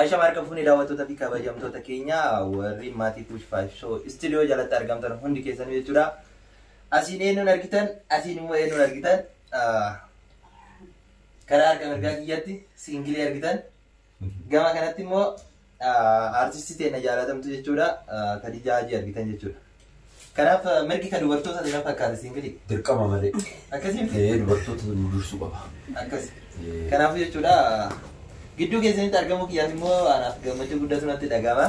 Ashama harka fuunee daawwattoota fi kabajamtoota keenya warri maatii Kuush 5 Show istuudiyoo jalatti argamtan hundi keessanuu jechuudha. Asiin eenyuun argitan, asiin immoo eenyuun argitan, karaa harka mirgaa kiyyatti siingilii argitan. Gama kanatti immoo aartistii teenya jaalatamtu jechuudha. Khadijaa Hajii argitan jechuudha. Kanaaf mirgi kan dubartoota na fakkaata siingilii. Dirqama malee. Akkasii miti? Ee dubartoota nu dursuu qaba. Akkasi. Kanaafuu jechuudha gidduu keessanitti argamuu kiyyaaf immoo anaaf gammachuu guddaatu natti dhaga'ama.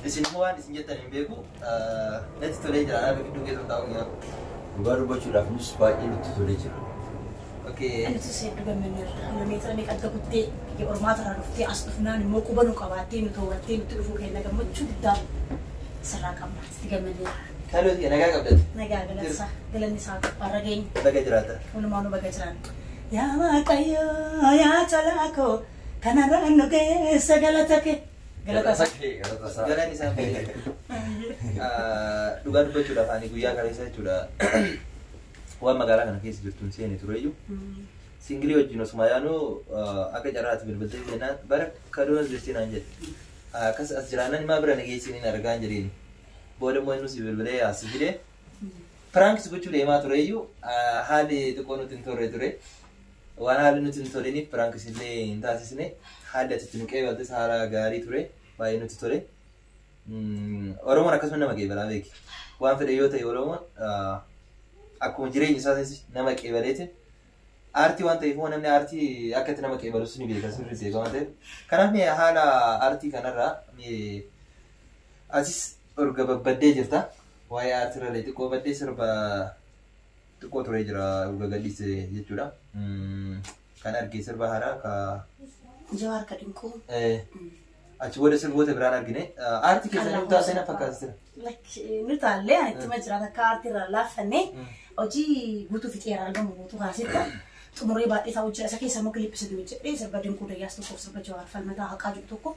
Isin immoo waan isin jettan hin beeku. Natti tolee jira anaaf gidduu keessan taa'uu kiyyaaf. Dhugaa dubbachuudhaaf nus baay'ee nutti tolee jira. Okay. Nutis hedduu gammanneerra. Kiiloomeetira meeqa adda kuttee biyya ormaata irraa dhuftee as dhufnaan immoo quba nu qabaattee nu to'attee nutti dhufuu keenya gammachuu guddaa sirraa qabna. Sitti gammanneerra. Kaloo kiyya nagaa qabdati. Nagaa galansa galanni isaa gubbaarra geenye. Baga jiraata. Walumaanuu baga jiraan. Yaa Waaqayyo yaa tolaa koo kanarraan nu geesse galata kee. Galata isaa. Galata isaa. Galanni isaa fayyada. Dhugaa dubbachuudhaaf ani guyyaa kaleessa jechuudha. Waan magaalaa kana keessa jirtu hin seene tureyyuu. Singilii wajjin osuma yaanu akka carraatti bilbiltee jennaan bara kadoon jirti naan jedhe. Akkas as jiraannan maa bira nageessiin hin argaan jedheeni. Booda immoo inni si bilbilee as fide. Pranks gochuu deemaa tureyyuu haalli xiqqoo nuti hin torre ture. Waan haalli nuti hin toliniif pranks illee hin taasisne. Haalli ati itti nu qeebaltes haala gaarii ture. Baay'ee nutti tole. Oromoon akkasuma nama qeebalaa beeki. Waan fedhe yoo ta'e Oromoon akkuma jireenya isaatis nama qeebaleeti. Aartii waan ta'eef immoo namni aartii akka itti nama qeebalus ni beeka sirriitti beeka waan ta'eef. Kanaaf mee haala aartii kanarraa mee atis erga babbaddee jirta. Waa'ee aartii irra illee xiqqoo baddee sirba xiqqoo turee jira erga gadhiise jechuudha. Kan arge sirba haaraa ka Jawaar ka dinquu. Achi booda sirboota biraan argine. Aartii keessa ni utaasee na fakkaata sira. Nu taallee ani ittuma jira takka aartii irraa laaffanne hojii guutuu fixeera argamu guutuu kaasetta xumuree baadhee isaa hojii isa keessa immoo kilippii sadii hojjedhee sirba Dinquu Dayyaas tokkoof sirba Jawaar Falmataa Haqaa jedhu tokko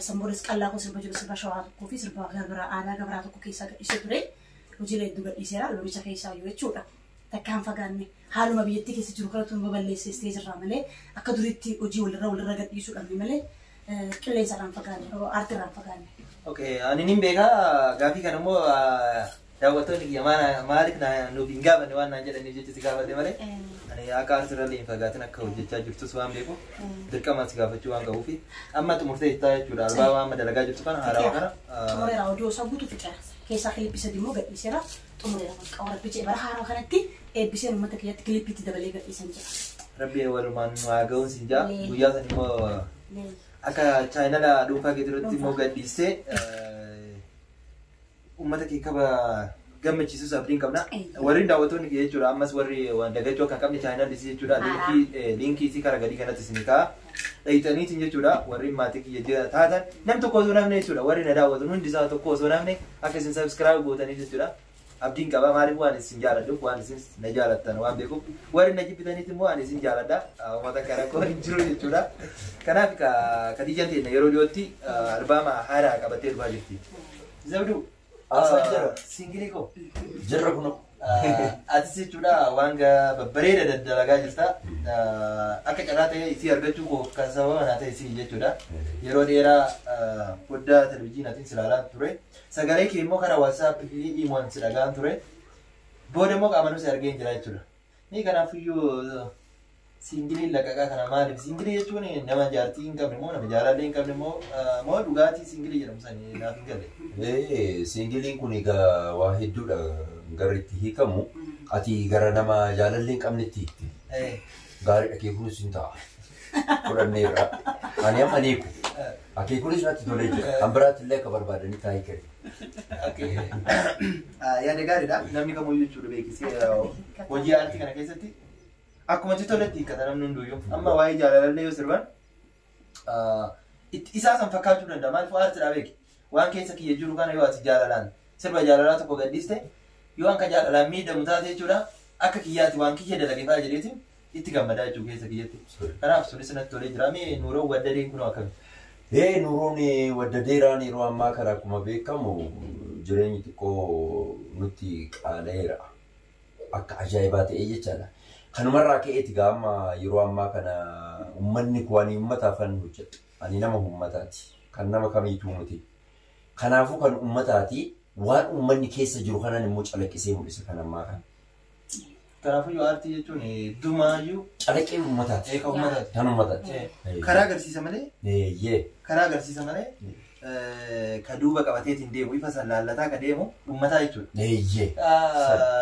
san boodas Qallaa koo sirba jedhu sirba Shawaa tokkoo fi sirba Garbiraa aadaa Gabraa tokko keessaa gadhiisee ture hojiilee hedduu gadhiiseera albabicha keessaa iyyuu jechuudha. Takka hin fagaanne haaluma biyyattii keessa jiru kanatu nu baballeesse isteejirraa malee akka duriitti hojii walirra walirra gadhiisuu dhabne malee qilleensa irraa hin fagaanne aartii irraa hin fagaanne. Okay, ani nin beeka gaafii kana immoo daawwattoonni kiyya maaliif nuuf hin gaafanne waan naan jedhaniif jecha si gaafadhe malee ani akka aartii irra hin fagaatin akka hojjechaa jirtus waan beekuuf dirqama si gaafachuu waan qabuufi amma xumurtee jirtaa jechuudha albaama amma dalagaa jirtu kana haarawaa kana. Xumureera oduu isaa guutuu fixeera. Keessaa kilippii sadii immoo gadhiiseera. Xumureera bakka rabbi jedhe bara haaraa kanatti eebbiseen uummata kiyyatti kilippiitti dabalee gadhiisan jira. Rabbi walumaan nu haa ga'uun siin jaa guyyaa san immoo akka chaayinala dhuunfaa kee irratti immoo gadhiistee uummata kee kaba gammachiisus abdiin qabna. Warri daawwattoonni kee jechuudha ammas warri waan dagachuu akka hin qabne chaayinalli isii jechuudha liinkii isii karaa gadii kanatti isin kaa'a. Dhayixaniitiin jechuudha warri maatii kiyya jira taatan nam tokko osoo namne jechuudha warri na daawwatan hundi isaa tokko osoo namne akka isin subscribe gootaniif jechuudha. Abdiin qaba maaliif waan isin jaaladhuuf waan isin na jaalattan waan beekuuf warri na jibbitaniif immoo ani isin jaaladha uummata kana rakkoon hin jiru jechuudha. Kanaaf Khadijaan teenya yeroo dhiyootti albaama haaraa qabattee dhufaa jirti. Zabduu Haasaa jira. Singilii koo. Jirra kunoo. Atis jechuudha waan babbareeda daddalagaa jirta. Akka carraa ta'e isii argachuu koo kan sababa naa ta'e isii jechuudha. Yeroo dheeraa foddaa televizyiinaatiin si ilaalaa ture. Sagalee kee immoo karaa WhatsApp fi Imoon si dhagaan ture. Booda immoo qaamanuu si argee jira jechuudha. Ni kanaafiyyuu siingiliin laqaqaa kana maaliif? Siingilii jechuun nama jaartii hin qabne moo nama jaalallee hin qabne moo moo dhugaatii siingilii jedhamu sanii naaf hin galle. Ee siingiliin kun egaa waa hedduudha gara itti hiikamu. Ati gara nama jaalallee hin qabnetti hiikte. Gaariidha kee kunis hin ta'a. Fudhanneerra. Ani amma ni hiiku. Akeekunis natti tolee jira. Kan biraatti illee akka barbaadanii taa'ii kennu. Yaada gaariidha. Namni kamuyyuu jechuudha beeksisee hojii aartii kana keessatti akkuma itti toletti hiikkata namni hunduyyuu. Amma waa'ee jaalalallee yoo sirban isaa san fakkaachuu danda'a. Maaliif aartiidha beeki. Waan keessa kiyya jiru kana yoo ati jaalalaan sirba jaalalaa tokko gadhiiste yoo anka jaalalaan miidhamu taate jechuudha akka kiyyaatti waan kiyya dalage fa'aa jedheetiin itti gammadaa jechuudha keessa kiyyatti. Kanaaf sunis natti tolee jira. Mee Nuuroo Waddadeen kunoo akkami? Ee Nuuroon Waddadeeraan yeroo ammaa kana akkuma beekamu jireenyi xiqqoo nutti qaala'eera. Akka ajaa'ibaa ta'ee jechaadha. Kanumarraa ka'eeti gaa amma yeroo ammaa kana uummanni koo ani uummataafan hojjedha. Ani nama uummataati. Kan nama kamiituu miti. Kanaafuu kan uummataati waan uummanni keessa jiru kanan immoo calaqqisee mul'isa kan ammaa kana. Kanaafuu aartii jechuun dumaayyuu Calaqqee uummataati. Kan uummataati. Kan uummataati. Karaa agarsiisa malee Eeyyee. Karaa agarsiisa malee ka duuba qabateetiin deemu ifa san laallataa ka deemu uummataa jechuudha. Eeyyee.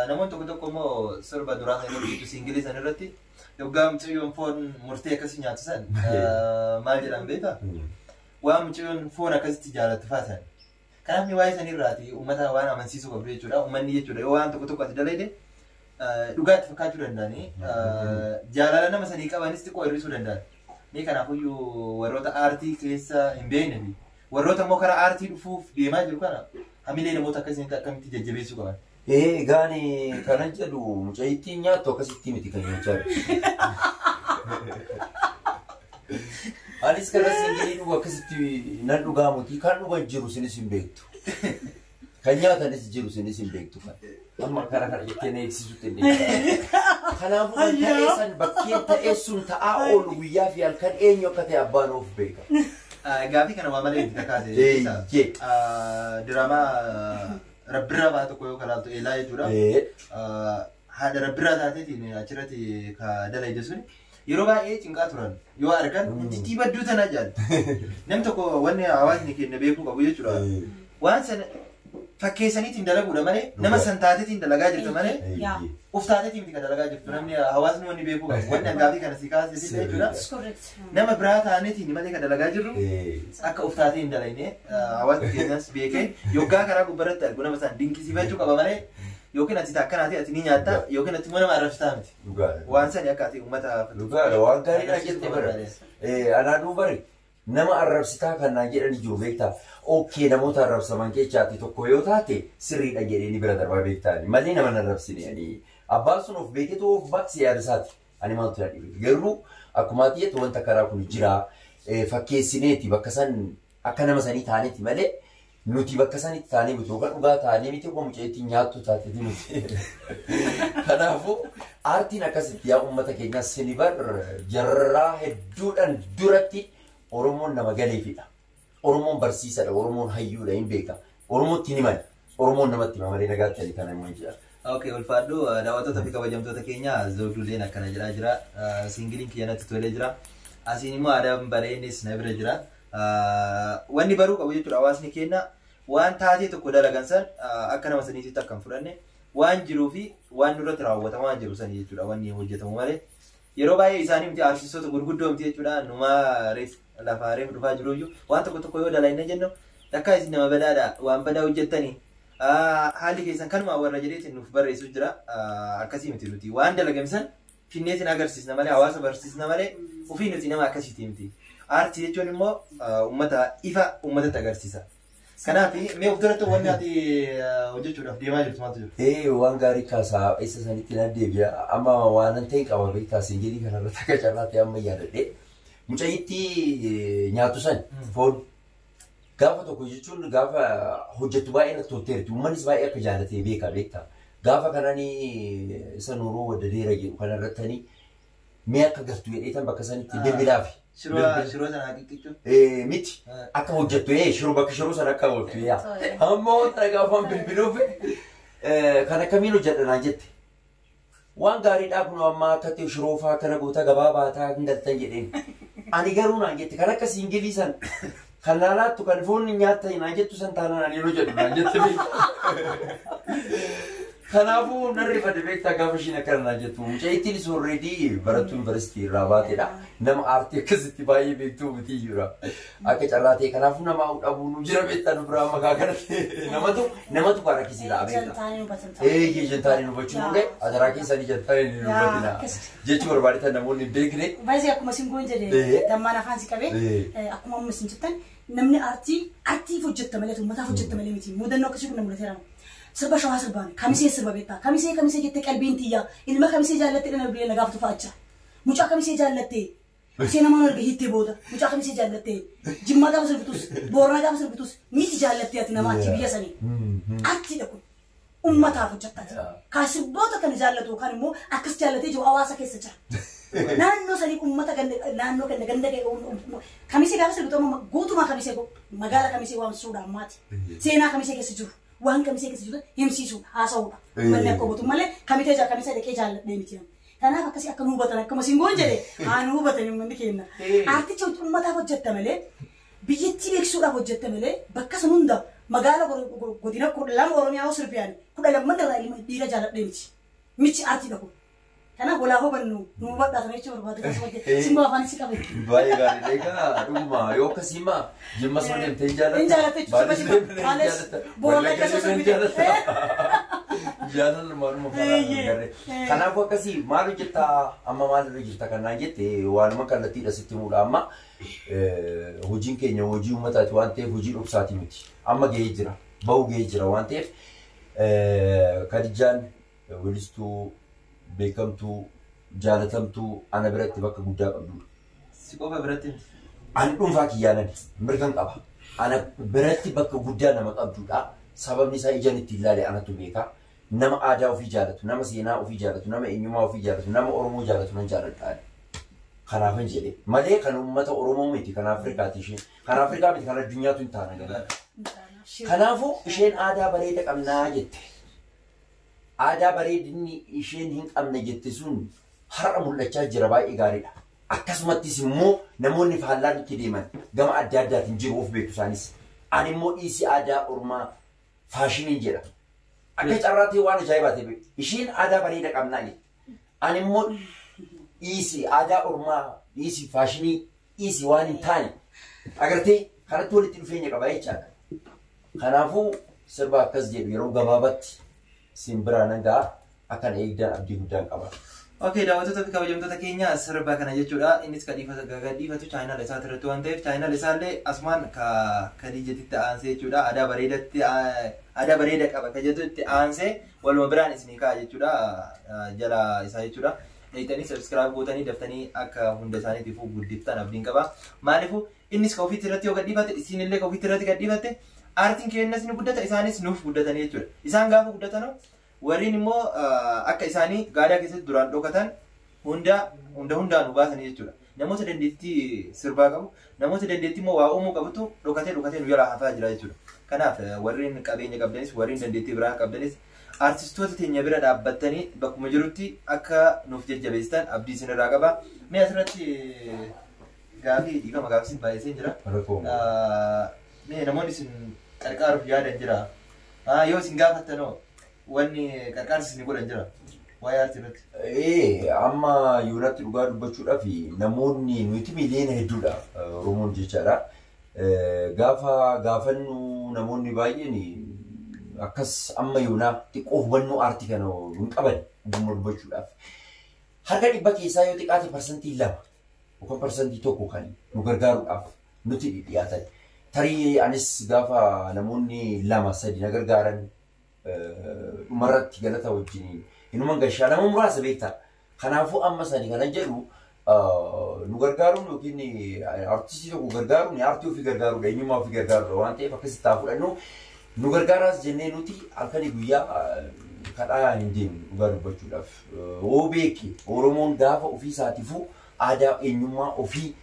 Namoonni tokko tokko immoo sirba duraa san irratti single san irratti yoggaa mucayyoon foon murtee akkasii nyaatu san maal jedhan beektaa? Waan mucayyoon foon akkasitti jaalattu fa'aa san. Kanaaf ni waa'ee sanirraati uummata waan amansiisuu qabdu jechuudha. Uummanni jechuudha yoo waan tokko tokko ati dalayde dhugaatti fakkaachuu danda'anii jaalala nama sanii qabanis xiqqoo hir'isuu danda'an. Mee kanaafuyyuu warroota aartii keessa hin beekne fi warroota immoo karaa aartii dhufuuf deemaa jiru kana hamilee namoota akkasii akkamitti jajjabeessuu qaban? Ee gaani kanan jedhu mucayyittiin nyaattu akkasitti miti kan nyaachaa jiru. Anis kana single dhugu akkasitti nan dhugaa muti kan dhugan jiru sinis hin beektu. Kan nyaatanis jiru sinis hin beektu kan. Amma kana kana jettee na eegsisuutti hin deemtu. Kanaafuu kan ta'ee san bakkeen ta'ee sun ta'aa oolu guyyaa fi halkan eenyu akka ta'e abbaan of beeka. Gaafii kana waa malee itti kakaase. Eeyyee. Diraamaa rabbirraa baa tokko yoo kalaaltu eelaa jechuudha. Haadha rabbirraa taateetiin achirratti ka dalayde suni yeroo baay'ee cinqaa turan yoo argan intittii badduu tanaa jaal. Namni tokko wanni hawaasni keenya beekuu qabu jechuudha. Waan sana fakkeessaniitiin dalaguudha malee nama san taateetiin dalagaa jirtu malee uf taateetiin miti kan dalagaa jirtu namni hawaasni wanni beekuu qabu wanni gaafii kana si kaasee jechuudha. Nama biraa taaneetiin malee kan dalagaa jirru akka uf taatee hin dalagne hawaasni keenyas beekee yoggaa karaa gubbaratti argu nama san dinqisiifachuu qaba malee yookiin ati akkanaati ati ni nyaatta yookiin ati immoo nama arrabsitaa miti. Waan sani akka ati uummata. Dhugaadha waan gaariidha jette bara. Anaa duubari nama arrabsitaa kan naan jedhani jiru beektaa. Okay, namoota arrabsaman keessaati tokko yoo taate sirriidha jedhee ni bira darbaa beektaani malee nama arrabsine ani. Abbaan sun of beeketu of baqsee yaada isaati. Ani maaltu na dhibe. Garuu akkuma ati jettu wanta karaa kun jira fakkeessineeti bakka san akka nama sanii taaneeti malee nuti bakka sanitti taanee miti yookaan dhugaa taanee miti yookaan mucayittii nyaattu taateeti miti. Kanaafuu aartiin akkasitti yaa uummata keenyaa sinibar jarraa hedduudhaan duratti Oromoon nama galeefidha. Oromoon barsiisadha. Oromoon hayyuudha hin beeka. Oromootti ni mala. Oromoon namatti hima malee nagaatti ani kana himan jira. Okay, ulfaadhu daawwattoota fi kabajamtoota keenya Zawuduleen akkana jedhaa jira. Singleiin kiyya natti tolee jira. Asiin immoo aadaan bareenis na bira jira. Wanni baruu qabu jechuudha hawaasni keenya waan taatee tokko dalagan san akka nama saniititti akka hin fudhanne waan jiruu fi waan nurratti raawwatamaa jiru sanii jechuudha wanni hojjetamu malee. Yeroo baay'ee isaanii miti artistoota gurguddoo miti jechuudha numaa reef lafaa reef dhufaa jiruyyuu waan tokko tokko yoo dalagne jennu takkaa isin nama badaadha waan badaa hojjettanii haalli keessan kanuma warra jedheetiin nuuf barreessu jira akkasii miti nuti waan dalagame san finneetiin agarsiisna malee hawaasa barsiisna malee ofii nuti nama akkasiiti miti. Aartii jechuun immoo uummata ifa uummatatti agarsiisa. Kanaaf mee of duratti wanni ati hojjechuudhaaf deemaa jirtu maaltu jiru? Ee waan gaarii kaasaa isa sanitti nan deebi'a. Amma waan an ta'e qaba beektaa single kanarratti akka carraa ta'e amma yaadadhe. Mucayyittii nyaatu san foon gaafa tokko jechuun gaafa hojjettu baay'ee natti tolteerti. Uummannis baay'ee akka jaallatee beeka beektaa. Gaafa kanani isa nuroo waddadeera jedhu kanarrattanii mee akka galtu jedheetan bakka sanitti bilbilaafi. Shiroo sana haqiqichuu? Miti akka hojjettu shiroo bakka shiroo sana akka hojjettu yaa. Amma wanta gaafaan bilbiluuf kan akkamiin hojjedha naan jette. Waan gaariidhaa kun amma akka ta'e shiroo fa'aa kana goota gabaa baataa hin galtan jedheen. Ani garuu naan jette kan akka single san kan laalaattu kan foon nyaatta naan jettu san taanaan ani hojjedhu naan jette. Kanaafuu nan rifadhe beektaa gaafa ishiin akkana naan jettu. Mucayyittiinis already barattuu yuunivarsiitii irraa baatedha. Nama aartii akkasitti baay'ee beektuu miti jira. Akka carraa ta'e kanaafuu nama dhabuu nu jira beektaa nu biraa maqaa kanatti namatu namatu kan rakkisee ta'a beektaa. Eeyyee jantaanii hubachuu nullee adaraa keessanii jantaanii nu hubatina. Jechuu barbaadetan namoonni hin beekne. Baay'ee akkuma singoon jedhe dammaan afaan si qabee akkuma amma isin jettan namni aartii aartiif hojjetta malee uummataaf hojjetta malee miti mudannoo akkasii kun mul'ateera. Sirba shawaa sirbaan kamisee sirba beektaa kamisee kamisee jettee qalbiin tiyyaa ilma kamisee jaallattee dhala bilbilee na gaafatu fa'aa jira. Mucaa kamisee jaallattee ishee namaan arga hiittee booda mucaa kamisee jaallattee jimmaa gaafa sirbitus booranaa gaafa sirbitus miti jaallattee ati nama achi biyya sanii aartiidha kun uummataaf hojjettaati. Kaa sirboota kana jaallatu yookaan immoo akkas jaallatee jiru hawaasa keessa jira. Naannoo sanii uummata ganda naannoo ganda ganda Kamisee gaafa sirbitu amma guutumaa Kamisee magaala Kamisee waamsisuudha ammaati. Seenaa Kamisee keessa jiru waan Kamisee keessa jiru himsiisuudha haasa'uudha. Manni akka hubatu malee kamitee jaa Kamisee dhaqee jaalladhee miti. Kanaaf akkasii akka nu hubatan akkuma singoon jedhe haa nu hubatan uummanni keenya. Aarticha uummataaf hojjetta malee biyyattii beeksisuudhaaf hojjetta malee bakka san hunda magaala godina 12 Oromiyaa yoo sirbiyaan 12 irraa ilma dhiira jaalladhee miti. Michi aartiidha kun. Kanaaf walaa hubannu nu hubadhaa sana jechuun barbaade simboo afaan si qabe. Baay'ee gaariidha. Egaa dhuguma yoo akkasii maa Jimma soo deemtee hin Hin jaalatta. jaalatta jechuudha. Baales deemtee hin jaalatta. Wallagga Wallagga soo deemtee hin jaalatta. Jaalallumaanuma Eeyyee. faraa Kanaafuu akkasii maal hojjettaa amma maalirra jirta kanaan jette waanuma kallattiidha sitti muudha amma hojiin keenya hojii uummataati waan ta'eef hojii dhoksaati miti. Amma gahee jira. Bahu gahee jira waan ta'eef Kadijaan weellistuu beekamtuu jaalatamtuu ana biratti bakka guddaa qabdudha. Si qofa biratti miti. Ani dhuunfaa kiyyaanan mirgan qaba. Ana biratti bakka guddaa nama qabdudha. Sababni isaa ijaan ittiin ilaale anatu beeka. Nama aadaa ofii jaalatu, nama seenaa ofii jaalatu, nama eenyummaa ofii jaalatu, nama Oromoo jaalatu nan jaaladha. Kanaafan jedhe malee kan uummata Oromoo miti kan Afrikaati isheen. Kan Afrikaa miti kan addunyaatu hin taane gala. Kanaafuu isheen aadaa bareeda qabnaa jette. Aadaa bareedinni isheen hin qabne jette sun har'a mul'achaa jira baay'ee gaariidha. Akkasumattis immoo namoonni faallaa nutti deeman gama adda addaatiin jiru of beeku isaanis. Ani immoo dhiisii aadaa ormaa faashiniin jedha. Akka carraa ta'e waan ajaa'ibaa ta'e isheen aadaa bareeda qabnaa jette. Ani immoo dhiisii aadaa ormaa dhiisii faashinii dhiisii waan hin taane agartee kanatti walitti dhufeenya qaba jechaadha. Kanaafuu sirba akkas jedhu yeroo gabaabatti simbiraan nan ga'a akkan eegdaan abdii guddaan qaba. Okay, daawwattoota fi kabajamtoota keenya sirba kana jechuudha. Innis gadhiifatu chaayinaal isaa irratti waan ta'eef chaayinaal isaallee asumaan ka Khadiijatitti aansee jechuudha. Aadaa bareedatti aadaa bareeda qaba ka jettutti aansee waluma biraan isinii ka'a jechuudha. Jala isaa jechuudha. Dheeyxanii subscribe gootanii daftanii akka hunda isaaniitiif guddiftan abdiin qaba. Maaliifuu innis ka ofiitti irratti yoo gadhiifate isinillee ka ofiitti irratti gadhiifatte aartiin keenyas ni guddata isaanis nuuf guddatanii jechuudha. Isaan gaafa guddatanu warreen immoo akka isaanii gaadaa keessatti duraan dhokatan hunda hunda hundaan nu baasanii jechuudha. Namoota dandeettii sirbaa qabu, namoota dandeettii immoo waa uumuu qabutu dhokatee dhokatee nu jalaa hafaa jira jechuudha. Kanaaf warreen qabeenya qabdanis warreen dandeettii biraa qabdanis artistoota teenya bira dhaabbattanii bakkuma jirutti akka nuuf jajjabeessitan abdii isinirraa qaba. Mee asirratti gaafii dhiifama gaafisiin baay'iseen jira. Mee namoonni isin qarqaaruuf yaadan jira. Yoo isin gaafattanoo wanni qarqaarsi isin godhan jira. Waa'ee aartii irratti. Amma yoonatti dhugaa dubbachuudhaaf namoonni nuti miiliyoona hedduudha Oromoon jechaadha. Gaafa gaafannu namoonni baay'een akkas amma yoonaa xiqqoo hubannoo aartii kana hin qaban dhuguma dubbachuudhaaf. Harka dhibba keessaa yoo xiqqaate 2% yookaan 1% kan nu gargaaruudhaaf nuti dhiyaatan. Tarii anis gaafa namoonni 2 3 na gargaaran dhumarratti galata wajjin inuman gashaa nama muraasa beektaa. Kanaafuu amma sani kana jedhu nu gargaaruun yookiin artistii tokko gargaaruun aartii ofii gargaaruudha eenyummaa ofii gargaaruudha waan ta'eef akkasitti haa fudhannu. Nu gargaaraas jennee nuti halkanii guyyaa kadhaa hin deemnu dhugaa dubbachuudhaaf. Hoo beeki Oromoon gaafa ofii isaatiifuu aadaa eenyummaa ofii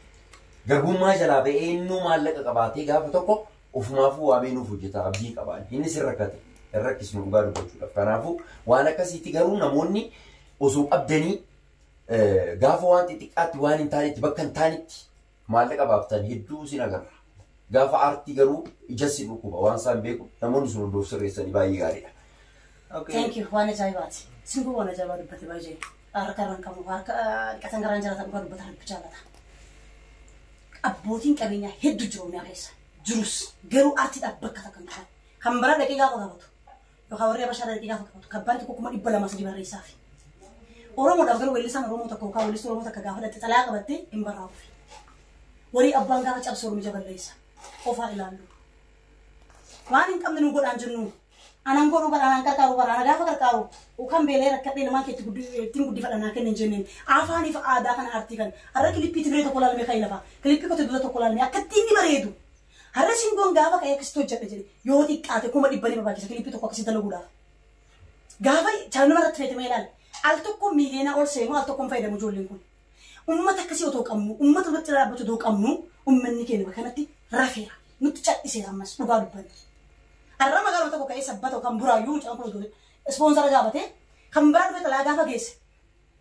garbummaa jalaa ba'ee eenyuu maallaqa qabaatee gaafa tokko ofumaafuu waamee nuuf hojjeta abdii qabaan. Innis hin rakkate. Hin rakkisnu dhugaa dubbachuudhaaf. Kanaafuu waan akkasiitti garuu namoonni osoo qabdanii gaafa waan xixiqqaatti waan hin taanetti bakka hin taanetti maallaqa baaftan hedduu sin agarra. Gaafa aartii garuu ija si dhukkuba waan isaan beeku namoonni sun hunduuf sirreessanii baay'ee gaariidha. Thank you waan ajaa'ibaati. Singoo waan ajaa'ibaa dubbate baay'ee. Harka irraan qabu harka dhiqatan garaan jaalata dhugaa dubbata rabbi jaalata. Abbootiin qabeenyaa hedduu jiru Oromiyaa keessa. Jirus garuu aartiidhaaf bakka takka hin qaban. Kan biraa dhaqee gaafa qabatu yookaan warri Habashaa dhaqee gaafa qabatu kabbaan tokko 200,000 3 barreessaaf. Oromoodhaaf garuu weellisaan Oromoo tokko yookaan weellistuu Oromoo takka gaafa dhatte xalayaa qabattee hin barraa'uuf. Warii abbaan gaafa cabsu Oromicha balleessa. Qofaa ilaallu. Waan hin qabne nu godhaan jennu. Anaan godhuu bara anaan qarqaaru bara ana gaafa qarqaaru kan beelee rakkadhee namaa keetti ittiin guddifadha naa kennan jenneen afaaniif aadaa kana aartii kana har'a kilippii Tigree tokko laalmee kan lafa kilippii qote dura tokko laalmee akkatti inni bareedu har'a singoon gaafa ka'ee akkasitti hojjedha jedhe yoo xiqqaate 100,000 ni barbaachisa kilippii tokko akkasitti dalaguudhaaf. Gaafa chaanuma irratti fayyadamee ilaali al tokko miiliyoona ol seenu al tokko hin fayyadamu ijoolleen kun. Uummata akkasii otoo qabnu, uummata walitti dhaabbatu otoo qabnu, uummanni keenya bakka kanatti rafeera. Nutti calliseera ammas dhugaa dubbanna. Har'a magaaluma tokko ka'ee sabbata kan buraayyuu mucaan kun otoo ispoonsara gaafatee kan biraa dhufe xalaa gaafa geesse.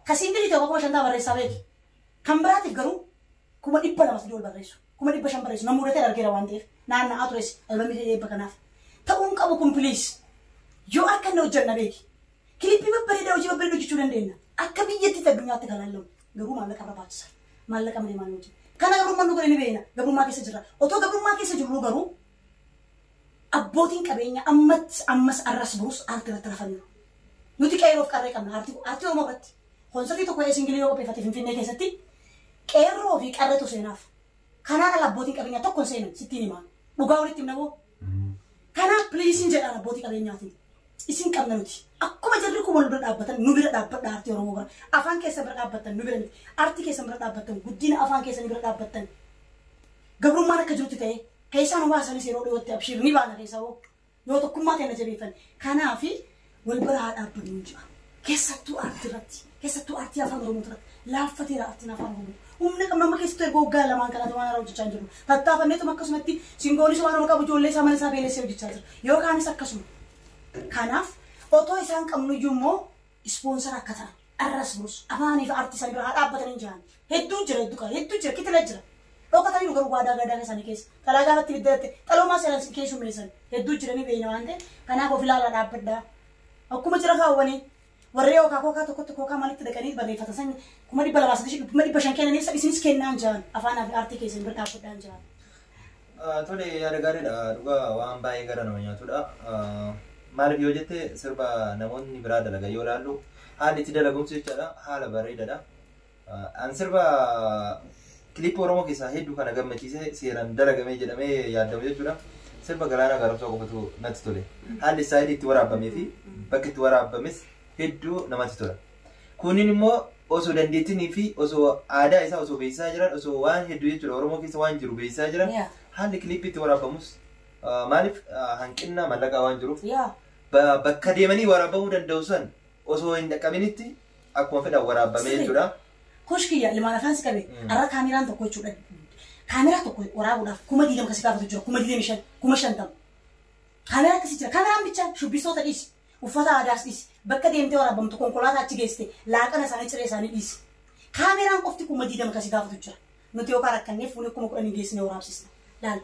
Ka single tokko 50,000 barreessaa beeki. Kan biraatiif garuu 200,000 3 ol barreessu. 500,000 barreessu. Nama mudatee argeera waan ta'eef naanna'aa tures albamii eebba kanaaf. Ta'uun qabu kun please. Yoo akka inni hojjanna beeki. Kilippii babbareedaa hojii babbareedaa hojjechuu dandeenya. Akka biyyattiitti addunyaatti kan laallamu. Garuu maallaqa barbaachisa. Maallaqa malee maal hojjenna? Kana gabrummaan nu godhe ni beekna. Gabrummaa keessa jirra. Otoo gabrummaa keessa jirru garuu abbootiin qabeenya ammatti ammas arras borus aartii irratti rafaniiru. Nuti qeerroof qarree qabna aartii Oromoo irratti. Koonsartii tokko single yoo qopheeffate Finfinnee keessatti qeerroo fi qarreetu seenaaf. Kanaan ala abbootiin qabeenyaa tokko hin seenan sittiin himaa. Dhugaa walitti himna boo. Kanaaf please jedhaan abbootii qabeenyaatiin. Isin qabna nuti. Akkuma jarri kun wal bira dhaabbatan nu bira dhaabbadha aartii Oromoo bira. Afaan keessan bira dhaabbattan nu bira miti. Aartii keessan bira dhaabbattan guddina afaan keessanii bira dhaabbattan. Gabrummaan akka jirutti ta'e keessaa nu baasanis yeroo dhiyootti abshiir ni baana keessaa hoo. Yoo tokkummaa ta'e na jabeeffan. Kanaafi wal bira haa dhaabbannu jedha. Keessattuu aartii irratti. Keessattuu aartii afaan Oromoo irratti. Laaffateera aartiin afaan Oromoo. Humna qabna amma keessattuu erga waggaa lamaan kanaati waan haaraa hojjechaa hin jiru. Tattaafanneetuma akkasumatti singoonis waan qabu ijoollee isaa mana isaa beelessee hojjechaa jira. Yookaanis akkasuma. Kanaaf otoo isaan qabnu iyyuu immoo ispoonsara akka ta'an arras borus afaanii fi aartii isaanii bira haa dhaabbatanii jiran. Hedduu jira hedduu qaba hedduu jira kitila jira. Dhokatanii nu garuu waadaa gadaa isaanii keessa. Xalaa gaafatti biddatte xaloomaa seeran keessummeessan hedduu jira ni beekna waan ta'eef kanaaf of ilaalaa dhaabbadhaa. Akkuma jira kaawwanii warree yookaan kookaa tokkotti kookaa maalitti dhaqanii barreeffatan san 200,000 300,500 kennaniif isinis kennaan jiran afaanaa fi aartii keessan bira dhaabbadhaan jiran. Tole yaada gaariidha dhugaa waan baay'ee gara nama nyaatudha. Maaliif yoo jette sirba namoonni biraa dalagan yoo ilaallu haalli itti dalagumsi jechaadha haala bareedaadha. An sirba kilippii Oromoo keessaa hedduu kana gammachiisee seeraan dalagamee jedhamee yaadamu jechuudha. Sirba Galaanaa Gaaromsaa qofatu natti tole. Haalli istaayilii itti waraabamee fi bakki itti waraabames hedduu namatti tola. Kunin immoo osoo dandeettinii fi osoo aadaa isaa osoo beeksisaa jiran osoo waan hedduu jechuudha Oromoo keessa waan jiru beeksisaa jiran haalli kilippii itti waraabamus maaliif hanqina mallaqaa waan jiruuf bakka deemanii waraabamuu danda'u san osoo hin dhaqqabinitti akkuma fedhan waraabamee jechuudha. Kushkiyya ilmaan afaan si qabe arra kaameraan tokko jechuudha. Kaameraa tokko waraabuudhaaf 20,000 kasi gaafatu jira 25,000 50,000. Kaameraa akkasii jira. Kaameraan bichaa shubbistoota dhiisi. Uffata aadaas dhiisi. Bakka deemtee waraabamtu konkolaataa achi geessite laaqana isaanii ciree isaanii dhiisi. Kaameraan qofti 20,000 kasi gaafatu jira. Nuti yookaan rakkannee fuunee 10,000 geessine waraabsisna. Laal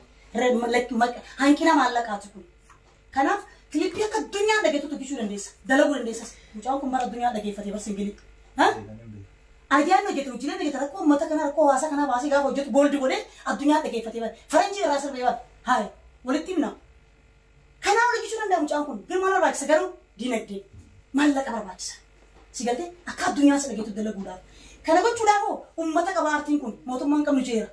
hanqina maallaqaati kun. Kanaaf kilippii akka addunyaan dhageettu hojjechuu dandeessa. Dalaguu dandeessas. Mucaan kun bara addunyaan dhageeffatee bar single. Ayyaan hojjetu hojiilee hojjeta rakkoo uummata kanaa rakkoo hawaasa kanaa baasee gaafa hojjetu bold godhee addunyaan dhageeffatee bar. Faranjii irraa sirbee bar. Haaya walitti himna. Kanaaf hojjechuu danda'a mucaan kun. Girma barbaachisa garuu dinagdee maallaqa barbaachisa. Si galtee akka addunyaan si dhageettu dalaguudhaaf. Kana gochuudhaaf hoo uummata qaba aartiin kun mootummaan qabnu jeera.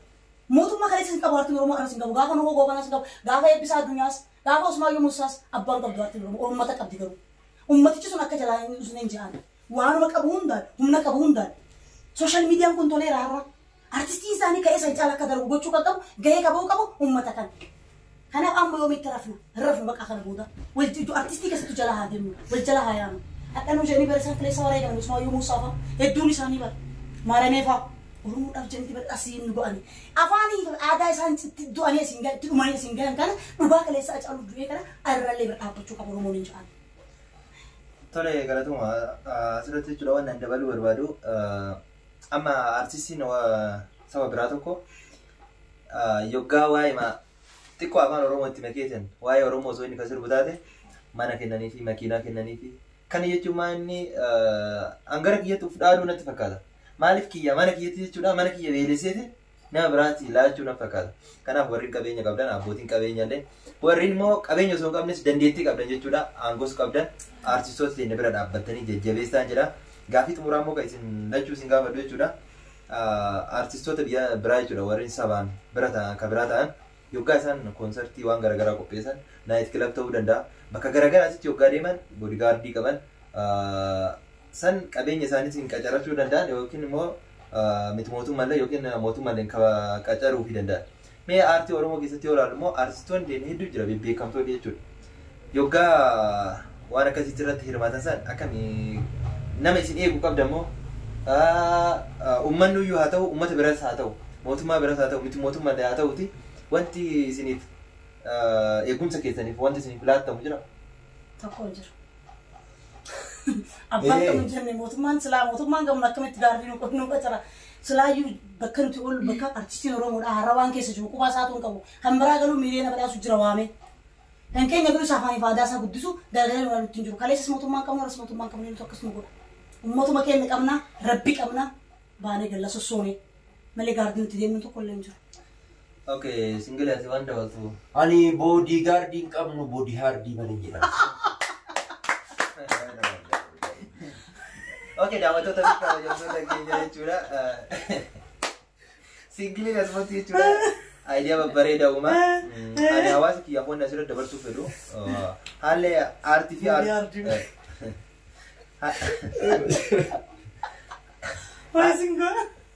Mootummaa kaleessa hin qabu aartiin Oromoo arras hin qabu gaafa Nuhoo Goobanaas hin qabu gaafa Eebbisaa Addunyaas gaafa Usmaayyoo Muusaas abbaan qabdu aartiin Oromoo uummata qabdi garuu. Uummatichi sun akka jalaa hin usneen jedhan waanuma qabu hundaan humna qabu hundaan social miidiyaan kun toleera har'a. Artistiin isaanii ka'ee san caala akka darbu gochuu kan qabu gahee qabuu qabu uummata kana. Kanaaf amma yoomitti rafna rafnu bakka kana booda wal artistii keessattuu jala haa deemnu wal jala haa yaanu. Hadhanuu jedhanii bara isaan fileessa warra eegalan Usmaayyoo Muusaa fa'a hedduun isaanii bara maaramee fa'a. Oromoodhaaf jedhanii bara asiin nu go'ani. Afaanii fi aadaa isaan itti du'anii asiin gahan itti dhumanii asiin gahan kana dhugaa kaleessa Hacaaluu du'ee kana arrallee bira dhaabbachuu qabu Oromoon hin jedhan. Tole galatuma asirratti jechuudha waan dabaluu barbaadu amma artistiin saba biraa tokko yoggaa waa'ee xiqqoo afaan Oromoo itti makeetan waa'ee Oromoo osoo inni kan sirbu taate mana kennanii fi makiinaa kennanii fi kana jechuun maa inni hangara kiyyatti uf dhaaduu natti fakkaata. Maaliif kiyya mana kiyyatti jechuudha mana kiyya beelesseeti nama biraatti laachuu natti fakkaata. Kanaaf warri qabeenya qabdan abbootiin qabeenya illee warri immoo qabeenya osoo hin qabnes dandeettii qabdan jechuudha aangoos qabdan artistoota teenya bira dhaabbattanii jajjabeessaan jedha. Gaaffii xumuraa immoo kan isin lachuu isin gaafadhu jechuudha. Artistoota biyya biraa jechuudha warri sabaan bira ta'an kan biraa ta'an yoggaa isaan koonsartii waan garaagaraa qopheessan night club ta'uu danda'a. Bakka garaagaraatti yoggaa deeman bodyguardii qaban san qabeenya isaaniitiin qacarachuu danda'an yookiin immoo miti mootummaallee yookiin mootummaallee qacaruufii danda'an. Mee aartii Oromoo keessatti yoo ilaallu immoo aartistoonni hedduu jira bebbeekamtoonni jechuudha. Yoggaa waan akkasiitti irratti hirmaatan san akkamii nama isin eeguu qabda immoo Uummanni iyyuu haa ta'u, uummata biras haa ta'u, mootummaa biras haa ta'u, miti mootummaa haa ta'uti wanti isiniif eegumsa keessaniif wanti isiniif laattamu jira. Tokko hin jiru. Abbaan qabu jenne mootummaan silaa mootummaan qabnu akkamitti gaardii nu qacara. Silaayyuu bakka nuti oolu bakka artistiin Oromoodha har'a waan keessa jiru qubaa isaatu hin qabu. Kan biraa galuu miiliyoona badhaasu jira waame. Kan keenya garuu isaa afaanii fi aadaa isaa guddisu garagalee nu ilaaluutti hin jiru. Kaleessas mootummaan qabnu har'as mootummaan qabnu nuti akkasuma godha. Uummatuma keenya qabna, rabbi qabna, baanee galla sossoone malee gaardii nuti deemnu tokko illee hin jiru. Okay, single ati waan dabaltu. Ani boodigaardii hin qabnu boodihaardii malee jedhama. Okay, daawwattoota fi kabajamtoota keenya jechuudha. Singiliin asumatti jechuudha. Aayidiyaa babbareedaa uumaa. Ani hawaasa kiyyaaf wanni asirra dabarsuu fedhu. Haalli aartii fi aartii.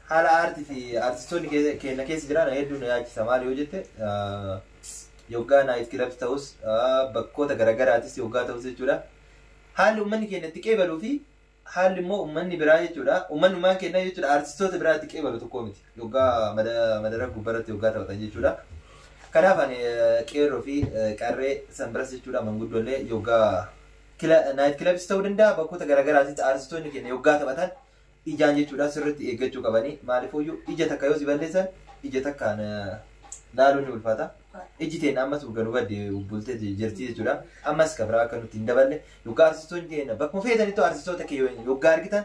Haala aartii fi aartistoonni keenya keessa jiran hedduun na yaachisa. Maal yoo jette yoggaa night clubs ta'us bakkoota garaagaraatis yoggaa ta'us jechuudha. Haalli uummanni keenya itti qeebaluu fi haalli immoo uummanni biraa jechuudha. Uummanni ummaan keenya jechuudha aartistoota biraa itti qeebalu tokko miti. Yoggaa madara gubbaarratti yoggaa taphatan jechuudha. Kanaaf ani qeerroo fi qarree san biras jechuudha manguddoollee yoggaa night clubs ta'uu danda'a bakkoota garaagaraatitti aartistoonni keenya yoggaa taphatan ijaan jechuudha sirriitti eeggachuu qabanii. Maaliifuyyuu ija takka yoo si balleessan ija takkaan laaluun ni ulfaata. Iji teenya ammas nu badde bultee jirti jechuudha. Ammas kan biraa akka nuti hin daballe yoggaa aartistoonni keenya bakkuma feetanitti aartistoota keenya yoggaa argitan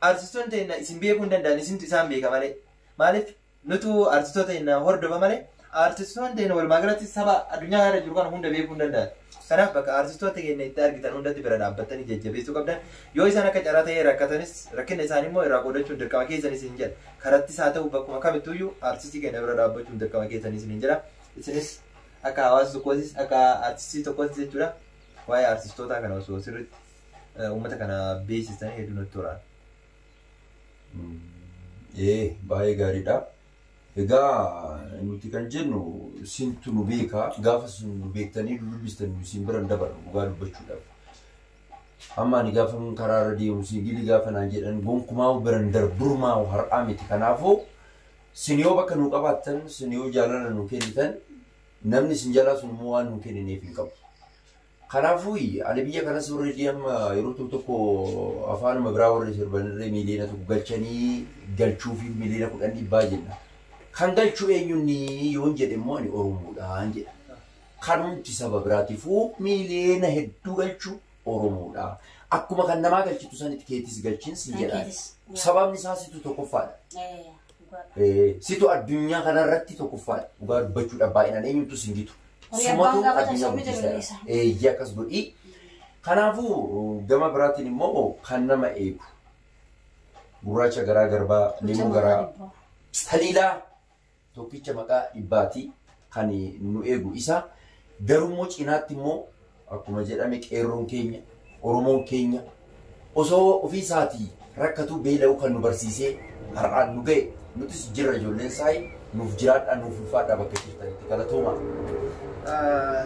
aartistoonni teenya isin beekuu hin danda'an isintu isaan beeka malee. Maaliif nutu aartistoota keenya hordofa malee aartistoonni teenya walumaa galatti saba addunyaa kana jiru kana hunda beekuu hin danda'an. Kanaaf bakka aartistoota keenya itti argitan hundatti bira dhaabbatanii jajjabeessuu qabdan. Yoo isaan akka carraa ta'ee rakkatanis rakkina isaanii immoo irraa qoodachuun dirqama keessanis hin jedha. Karattis haa ta'u bakkuma kamittuyyuu aartistii keenya bira dhaabbachuun dirqama keessanis hin jedha. Isinis akka hawaasa tokkootis akka aartistii tokkootis jechuudha. Waa'ee aartistootaa kana osoo sirriitti uummata kana beeksisanii hedduu nutti tola. Baay'ee gaariidha. Egaa nuti kan jennu sintu nu beeka gaafa sun nu beektanii dubbistan nu isin bira hin dabarru dhugaa dubbachuudhaaf. Amma ani gaafa karaa irra deemu siingilii gaafa naan jedhan gonkumaa bira hin darburumaa har'aa miti. Kanaafuu sin yoo bakka nu qabaattan sin yoo jaalala nu kennitan namni sin jalaa sun immoo waan nu kennineef hin qabu. Kanaafuu ani biyya kanas warri amma yeroo tokko tokko afaanuma biraa warri sirbanirree miiliyoona tokko galchanii galchuu fi miiliyoona 10 dhibbaa jenna. Kan galchuu eenyuun yoon jedhe immoo ani Oromoodhaan jedha. Kanumti saba biraatiifuu miiliyoona hedduu galchuu Oromoodha. Akkuma kan namaa galchitu sanitti keetis galchiin si jedha. Sababni isaa situ tokkoffaadha. Situ addunyaa kanarratti tokkoffaadha. Dhugaa dubbachuudhaaf baay'inaan eenyutu sin gitu. Sumatu addunyaa guddisaadha. Eeyyee akkas godhi. Kanaafuu gama biraatiin immoo kan nama eegu. Gurraacha garaa garbaa, limuu garaa taliilaa tokkicha maqaa dhibbaati kan nu eegu isa. Garuu cinaatti immoo akkuma jedhame qeerroon keenya, Oromoon keenya osoo ofii isaatii rakkatu beela'uu kan nu barsiisee har'aan nu ga'e nutis jirra ijoolleen isaa nuuf jiraadhaa nuuf ulfaadhaa bakka jirtanitti galatooma.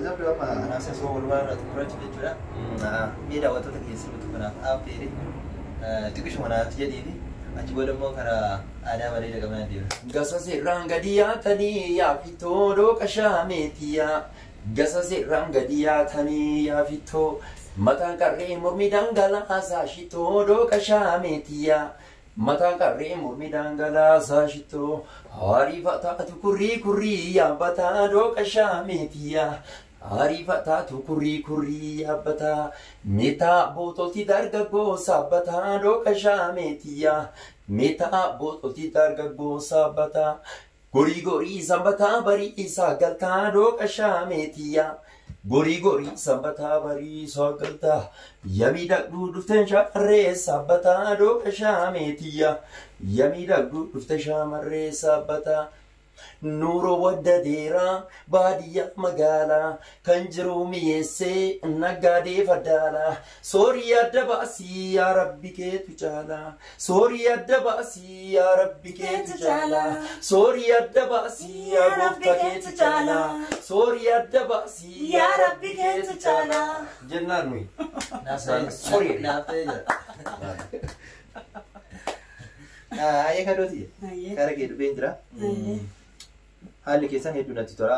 Zabdi amma anaaf soo walumaa irraa xumurachuuf jechuudha. Mee daawwattoota keessi nuti kanaaf affeere xiqqishuma naaf jedhiifi achi booda immoo karaa aadaa bareeda qabnaan deema. Gasa seeraan gadi yaatanii yaafittoo dhooqa shaameetiyaa. Gasa seeraan gadi yaatanii yaafittoo mataan qarree mormi dhangalaasaa shitoo dhooqa shaameetiyaa. Mataan qarree mormi dhangalaasaa shitoo ariifataatu kurrii kurrii yaabbataa dhooqa shaameetiyaa. Ariifataatu kurrii kurrii yaabbataa meetaa bootolti dargaggoo saabbataa dhooqa shaameetiyaa. Meetaa bootolti dargaggoo saabbataa gorii gorii sanbataa barii saagaltaa dhooqa shaameetiyaa. Gorii gorii sanbataa barii saagaltaa yamii dhaqduu dhufteen shamarree saabbataa dhooqa shaameetiyaa. Yamii dhaqduu dhufte shamarree saabbataa. Nuuroo wadda deeraa baadiyyaa magaalaa kan jiru mi'eessee naggaadee faddaalaa. Soorii adda baasii yaa rabbi keetu caalaa. Soorii adda baasii yaa rabbi keetu caalaa. Soorii adda baasii yaa gooftaa keetu caalaa. Soorii adda baasii yaa rabbi keetu caalaa. Jennaan nuyi. Naaf ta'ee jira. Ayyee kadooti. Kara kee dhufeen jira. Haalli keessan hedduu natti tola.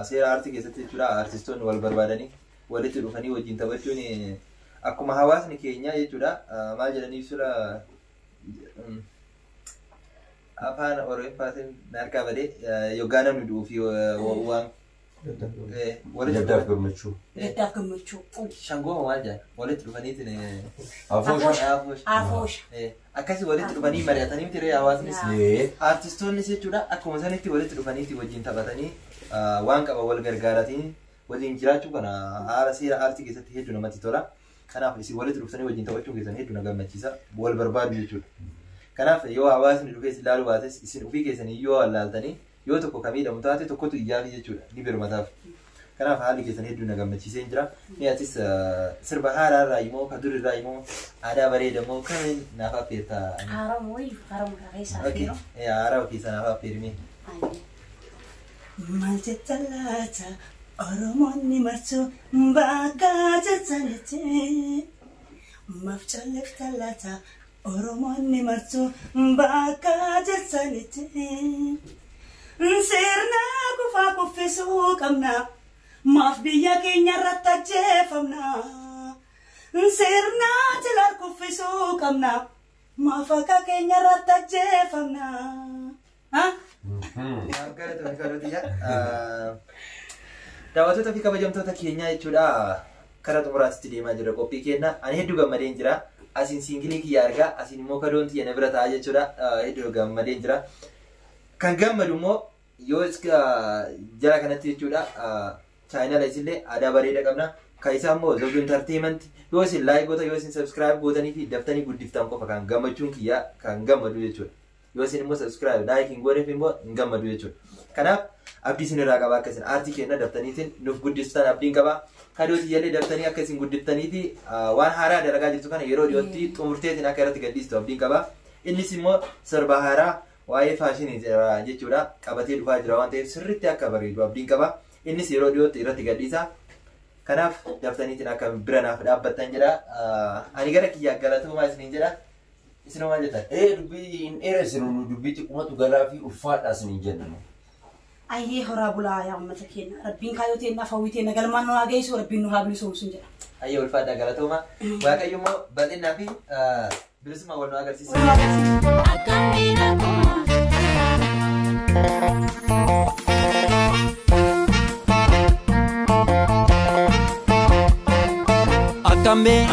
Seera aartii keessatti jechuudha aartistoonni wal barbaadanii walitti dhufanii wajjin taphachuun akkuma hawaasni keenya jechuudha maal jedhanii sura afaan Oromoffaatiin harkaa badee yoggaa namni du'uu fi waan Gaddaaf gammachuu. Gaddaaf gammachuu. Shangooma maal jedhan walitti dhufaniitiin Afoosha. Afoosha. Akkasii walitti dhufanii mari'atanii miti ree hawaasnis. Aartistoonnis jechuudha akkuma sanitti walitti dhufaniiti wajjin taphatanii waan qaban wal gargaaratiin waliin jiraachuu kana haala seera aartii keessatti hedduu namatti tola. Kanaaf isin walitti dhuftanii wajjin taphachuun keessan hedduu na gammachiisa wal barbaadu jechuudha. Kanaaf yoo hawaasni dhufee isin ilaaluu baates isin ofii keessanii yoo wallaaltanii yoo tokko kan miidhamu taate tokkotu iyyaafi jechuudha ni birmataaf. Kanaaf haalli keessan hedduu na gammachiisee jira. Mee atis sirba haaraa irraa immoo kan dur irraa immoo aadaa bareeda immoo kamiin naaf affeerta? Haaramu wayii haaramu keessaa affeeru. Haaramu keessaa naaf affeerime. Maal jetta laata Oromoonni martu bakka jettanitti maaf callifta laata Oromoonni martu bakka jettanitti sirna kufaa kuffisuu qabna maaf biyya keenya irratti ajjeefamna sirna jilar kuffisuu qabna maaf akka keenya irratti ajjeefamna. Daawwattoota fi kabajamtoota keenyaa jechuudha karaa xumuraatti deemaa jira qophii keenya. Ani hedduu gammadeen jira. Asiin siingilii kiyya argaa asiin immoo kadoon tiyya na bira ta'a jechuudha. Hedduu gammadeen jira. Kan gammadu immoo yoo jara kanatti jechuudha chaayinala isillee aadaa bareeda qabna. Kan isaa immoo Zawduu Entertainment yoo isin like goota yoo isin subscribe gootanii fi daftanii guddiftan qofa kan gammachuun kiyya kan gammadu jechuudha. Yoo isin immoo subscribe like hin gooneef immoo hin gammadu jechuudha. Kanaaf abdii isin irraa qaba akka isin aartii keenya daftaniitiin nuuf guddistan abdiin qaba. Kadooti illee daftanii akka isin guddiftanii fi waan haaraa dalagaa jirtu kana yeroo dhiyootti xumurteetiin akka irratti gadhiistu abdiin qaba. Innis immoo sirba haaraa waa'ee faashinii jechuudha qabatee dhufaa jira waan ta'eef sirriitti akka bareedu abdiin qaba. Innis yeroo dhiyootti irratti gadhiisa. Kanaaf daftaniitiin akka bira naaf dhaabbattan jedha. Ani gara kiyyaa galatoomaa isiniin jedha. Isin maal jettan? Dubbii hin dheeressinu dubbii xiqqumatu galaa fi ulfaadhaa isiniin jenna. Ayyee horaa bulaa yaa uummata keenya. Rabbiin kaayyoo teenya hawwii teenya galmaan nu haa geessu rabbiin nu haa bilisoomsu jedha. Ayyee ulfaadhaa galatooma. Waaqayyo immoo bal'innaa fi bilisummaa wal nu agarsiisa. Akkamee.